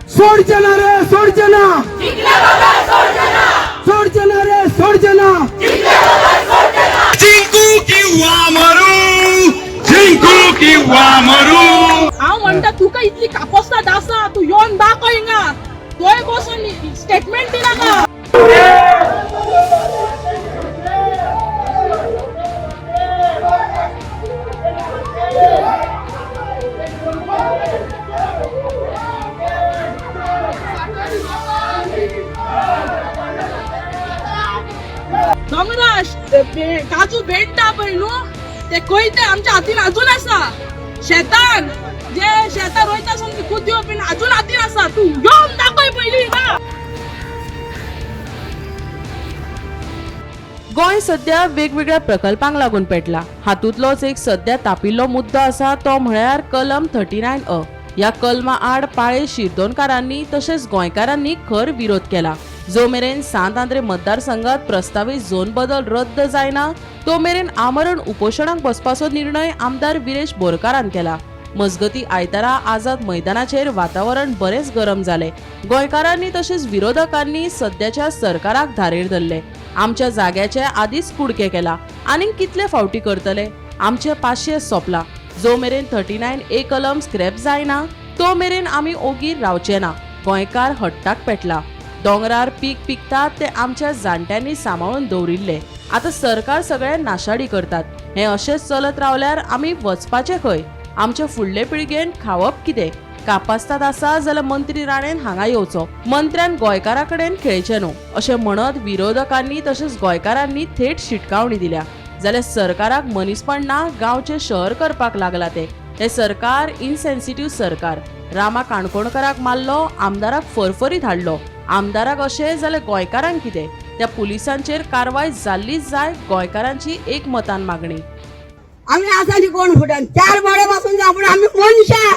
सोडचे ना रे, सोडचे ना, सोडचे ना रे, सोडचे ना. जिंकू किंवा मरू, जिंकू किंवा मरू. हांव म्हणटा, तुका इतली कापोस्ताद आसा, तूं येवन दाखय हिंगा. थंय बसून स्टेटमेंट दिनाका. दोंगरा काजू भेंडा पळय न्हू, ते कोयते आमच्या हातीन अजून आसा. शेतान जे शेतां रोयता समज कुद्यो बीन अजून हातीन आसा. तूं येवन दाखय पयलीं हिंगा. गोंय सध्या वेगवेगळ्या प्रकल्पांक लागून पेटला. हातूंतलोच एक सध्या तापिल्लो मुद्दो आसा, तो म्हळ्यार कलम 39 अ. ह्या कलमा आड पाळे शिरदोनकारांनी तशेंच गोंयकारांनी खर विरोध केला. जो मेरेन सांत आंद्रे मतदारसंघात प्रस्तावीत झोन बदल रद्द जायना, तो मेरेन आमरण उपोशणाक बसपाचो निर्णय आमदार विरेश बोरकारान केला. मजगती, आयतारा आझाद मैदानाचेर वातावरण बरेंच गरम जालें. गोंयकारांनी तशेंच विरोधकांनी सद्याच्या सरकाराक धारेर धरले. आमच्या जाग्याचे आदींच कुडके केला, आनीक कितले फावटी करतले? आमचे पाशयेंस सोंपला. जो मेरेन 39 ए कलम स्क्रॅप जायना, तो मेरेन आमी ओगी रावचे ना. गोंयकार हट्टाक पेटला. दोंगरार पीक पिकतात ते आमच्या जाणट्यांनी सांबाळून दवरिल्ले. आतां सरकार सगळे नाशाडी करतात. हें अशेंच चलत रावल्यार आमी वचपाचें खंय? आमचे फुडले पिळगेन खावप कितें? कापास्ताद आसा जाल्यार मंत्री राणेन हांगा येवचो. मंत्र्यान गोंयकारा कडेन खेळचें न्हू, अशें म्हणत विरोधकांनी तशेंच गोंयकारांनी थेट शिटकावणी दिल्या. जाल्यार सरकाराक मनीसपण ना, गांवचें शहर करपाक लागला ते. हें सरकार इनसेन्सिटीव सरकार. रामा काणकोणकाराक मारलो, आमदाराक फरफरीत हाडलो. आमदाराक अशें जाल्यार गोंयकारांक कितें? त्या पुलिसांचेर कारवाय जाल्लीच जाय, गोंयकारांची एकमतान मागणी. आमी आसा न्ही कोण फुटन चार बोडे पासून जावं, पूण आमी मनशां,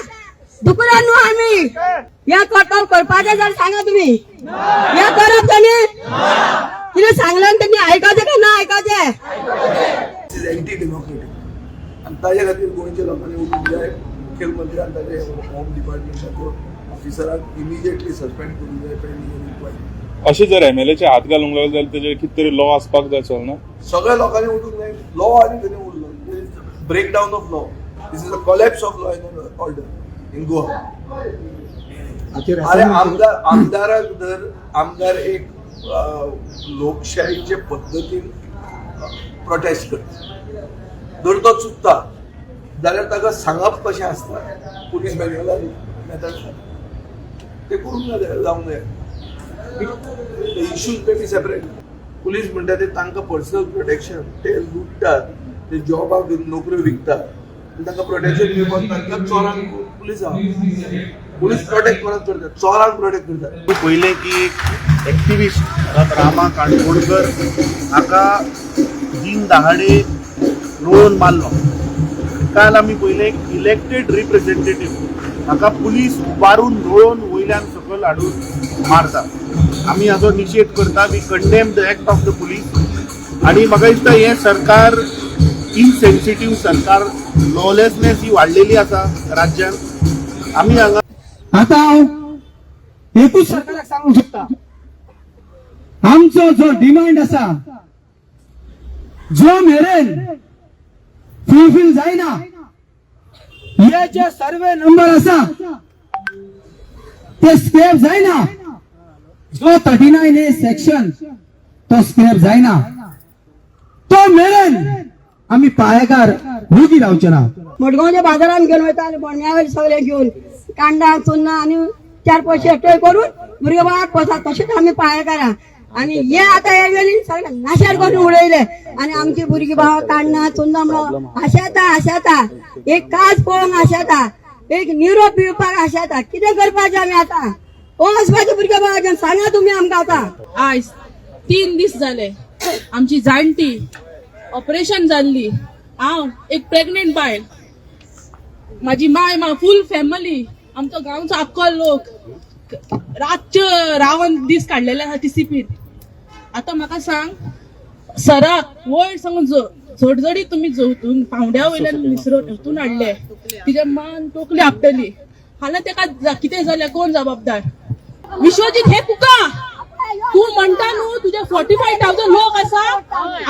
दुकरां न्हू आमी. हें करतल करपाचें जाल्यार सांगा तुमी, हें करप ताणें कितें सांगलें तेणी आयकचें काय ना आयकचें? Is anti democratic आनी ताजे खातीर गोंयच्या लोकांनी उठूंक जाय. मुखेलमंत्र्यान ताजे होम डिपार्टमेंटाचो ऑफिसराक इमिजिएटली सस्पेंड करूंक जाय पेंडींग इन्क्वायरी. अशें जर एमएलएचे हात घालूंक लागले जाल्यार तेजेर कितें तरी लॉ आसपाक जाय, चलना? सगळ्या लोकांनी उठूंक जाय. लॉ आनी खंय उरलो? Break down of law. This is a collapse of law and order in Goa. अरे, आमदार, आमदाराक जर आमदार एक लोकशाहीचे पद्दतीन प्रोटेस्ट करता, जर तो चुकता जाल्यार ताका सांगप कशें आसता, पुलीस मॅन्युअलान मेथड, ते करूंक ना जावंक जाय. Issues may be separate. Police म्हणटा ते तांकां पर्सनल प्रोटेक्शन, ते लुट्टात, ते जॉबाक नोकऱ्यो विकतात, तांकां प्रोटेक्शन दिवपाक. तांकां चोरांक पुलीस आहा. पुलीस प्रोटेक्ट कोणाक करतात? चोरांक प्रोटेक्ट करतात. पयलें की एक एक्टिविस्ट रामा काणकोणकर हाका दिन दहाडे लोळून मारलो. काल आमी पयलें, एक इलेक्टेड रिप्रेझेंटेटीव हाका पुलीस उबारून लोळून वयल्यान सकयल हाडून मारता. आमी हाचो निशेध करता. We condemn the act of the police. आनी म्हाका दिसता, हें सरकार इनसेन्सिटीव सरकार. लॉलेसनेस ही वाडलेली आसा राज्यांत. आमी हांगा आता हांव एकूच सरकाराक सांगूंक सोदता, आमचो जो डिमांड आसा, जो मेरेन फुलफील जायना, हे जे सर्वे नंबर आसा ते स्क्रॅप जायना, जो 39 ए सेक्शन तो स्क्रॅप जायना, तो मेरेन आमी पाळेकार वोगी रावचे ना. मडगांवच्या बाजारात घेवन वयता आनी बोंड्या वयले सगळे घेवन कांडां चुन्नां आनी चार पयशे एकठांय करून भुरगे बाळाक पोसतात. तशेंच आमी पाळेकारां. आनी हे आतां हे वेली सगळे नाशार करून उडयले आनी आमची भुरगीं बाळां कांडना चुन्नां म्हणून आशेता आशेता, एक काज पळोवंक आशेता, एक निरो पिवपाक आशेता. कितें करपाचें आमी आतां? वचपाचें भुरग्या बाळाक घेवन, सांगा तुमी आमकां आतां. आयज 3 दीस जाले, आमची जाणटी ऑपरेशन जाल्ली. हांव एक प्रेग्नेंट बायल, माझी माय, मा फूल फॅमिली, आमचो गांवचो आख्खो लोक रातचे रावन दीस काडलेले आसा टीसीपीत. आतां म्हाका सांग, सराक वयर सांगून झडझडीत तुमी जोतून पावंड्या वयल्यान निसरून हितून हाडले. तिच्या मान टोकली आपटली. हाल्यार तेका कितें जाल्यार कोण जबाबदार? विश्वजीत, हे तुका तूं म्हणटा न्हू तुजे 45,000 लोक आसा,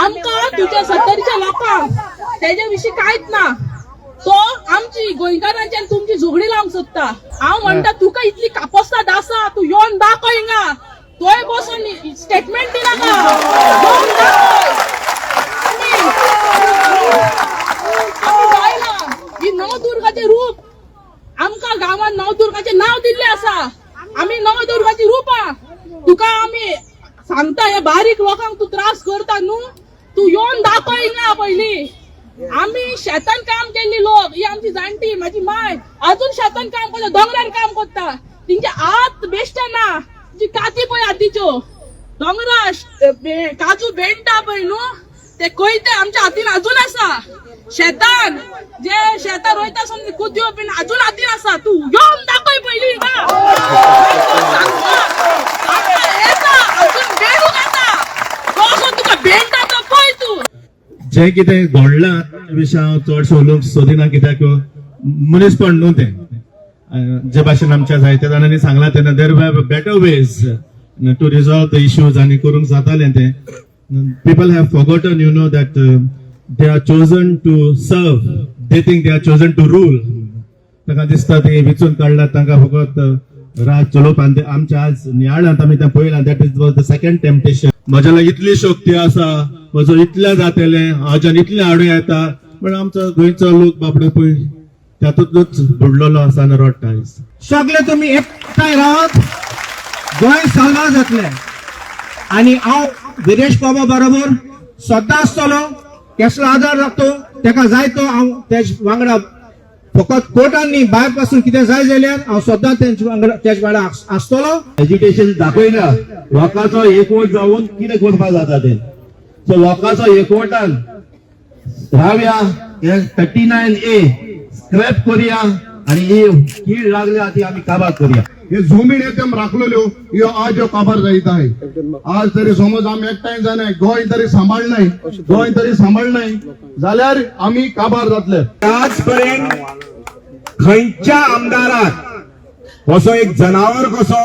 आमकां तुज्या सत्तरीच्या लोकांक तेजे विशीं कांयच ना. तो आमची गोंयकारांची आनी तुमची झगडी लावंक सोदता. हांव म्हणटा, तुका इतली कापस्ताद आसा, तूं येवन दाखय हिंगा. तोय बसून स्टेटमेंट दिनाका, येवन दाखय. आमी बायलां ही नवदुर्गाचें रूप. आमकां गांवांत नवदुर्गाचें नांव दिल्लें आसा. आमी नवदुर्गाची रूपां. तुका आमी सांगता, हे बारीक लोकांक तूं त्रास करता न्हू, तूं येवन दाखय हिंगा पयलीं. आमी शेतान काम केल्ली लोक. ही आमची जाणटी, म्हाजी माय अजून शेतान काम करता, दोंगरार काम करता. तेंचे हात बेश्टे ना. तुजी काती पळय हातीच्यो, दोंगरा काजू बेणटा पळय न्हू, ते कोयते आमच्या हातीन अजून आसा. शेतान जे शेतां रोयता समज कुदयो बीन अजून हातीन आसा. तूं येवन दाखय पयलीं हिंगा. सांगता, आमकां येता अजून बेणूंक येता. कसो तुका बेणटा तो पळय तूं. जें कितें घडलां ते विशीं हांव चडशें उलोवंक सोदिना, कित्याक मनीसपण न्हू तें. जे भाशेन आमच्या जायत्या जाणांनी सांगलां तेन्ना, there were better ways to resolve the issues आनी करूंक जातालें तें. People have forgotten that they are chosen to serve. They think they are chosen to rule. तांकां दिसता ते विचून काडला तांकां फकत राज चलोवपाक. आनी ते आमच्या आज नियाळांत आमी तें पळयलां. That is was the second temptation. म्हज्या लागीं इतली शक्ती आसा, म्हजो इतलें जातलें, हाज्यान इतलें हाडूं येता. पण आमचो गोंयचो लोक बाबडो पळय तातूंतच बुडलेलो आसा आनी रडटा आयज. सगळे तुमी एकठांय रावात, गोंय साल्वार जातलें. आनी हांव विरेश बाबा बरोबर सद्दां आसतलो. केसलो आदार लागतो तेका जाय तो हांव तेज वांगडा, फकत कोर्टान न्ही, भायर पासून कितें जाय जाल्यार हांव सद्दां तेज वांगडा आसतलो. एज्युकेशन दाखयना लोकांचो एकवट जावन कितें करपाक जाता तें. सो लोकांचो एकवटान रावया, हे 39A scrap करूया आनी ही कीड लागल्या ती आमी काबार करूया. हे जमीन एकदम राखलेल्यो ह्यो आज ह्यो काबार जायत आहे. आज तरी समज आमी एकठांय जायनाय, गोंय तरी सांबाळनाय, गोंय तरी सांबाळनाय जाल्यार आमी काबार जातले. आजपर्यंत खंयच्या आमदाराक असो एक जनावर कसो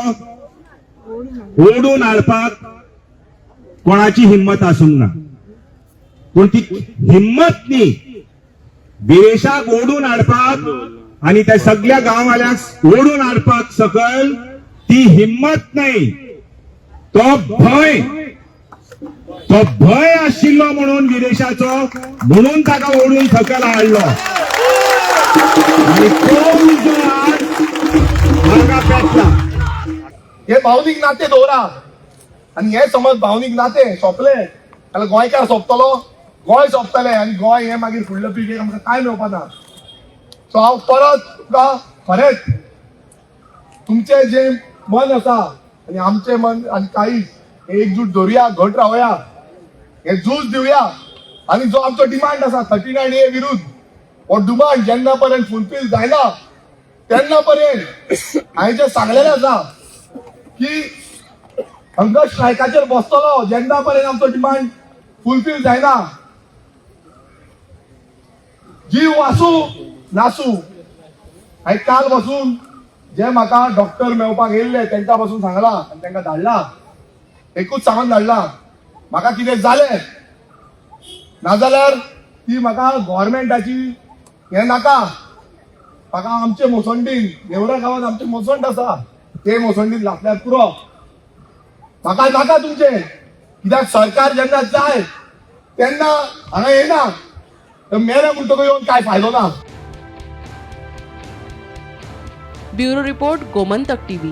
ओडून हाडपाक कोणाची हिंमत आसूंक ना. पूण ती हिंमत न्ही, विरेशाक ओडून हाडपाक आणि त्या सगळ्या गांववाल्यांक ओडून हाडपाक सकयल ती हिंमत नाही. तो भंय, तो भंय आशिल्लो म्हणून विरेशाचो, म्हणून ताका ओडून सकयल हाडलो आणि तो उजो आज हांगा पेटला. हे भावनीक नाते दवरा आनी हे समज भावनीक नाते सोंपले जाल्यार गोंयकार सोंपतलो, गोंय सोंपतलें आनी गोंय हे मागीर फुडल्या पिळगेक आमकां कांय मेळपा ना. सो हांव परत तुमकां खरेंच तुमचें जें मन आसा आनी आमचें मन आनी काळीज हे एकजूट धरुया, घट रावया, हे झूज दिवया. आनी जो आमचो डिमांड आसा 39A विरुद्ध, हो डिमांड जेन्ना पर्यंत फुलफील जायना तेन्ना पर्यंत हांवें जें सांगलेलें आसा की हंगर स्ट्रायकाचेर बसतलो जेन्ना पर्यंत आमचो डिमांड फुलफील जायना. जीव आसूं नासूं, हांवें काल बसून जे म्हाका डॉक्टर मेळपाक येयल्ले तेंकां पासून सांगलां आनी तेंकां धाडला, एकूच सांगून धाडला, म्हाका कितें जालें नाजाल्यार ती म्हाका गव्हर्मेंटाची हें नाका. म्हाका आमचे मोसंडीन, नेवरा गांवांत आमचे मोसंड आसा, ते मोसंडीन लासल्यार पुरो, म्हाका नाका तुमचे. कित्याक सरकार जेन्ना जाय तेन्ना हांगा येना, तर मेले म्हणटकच येवन काय फायदो ना. Bureau report, Gomantak TV.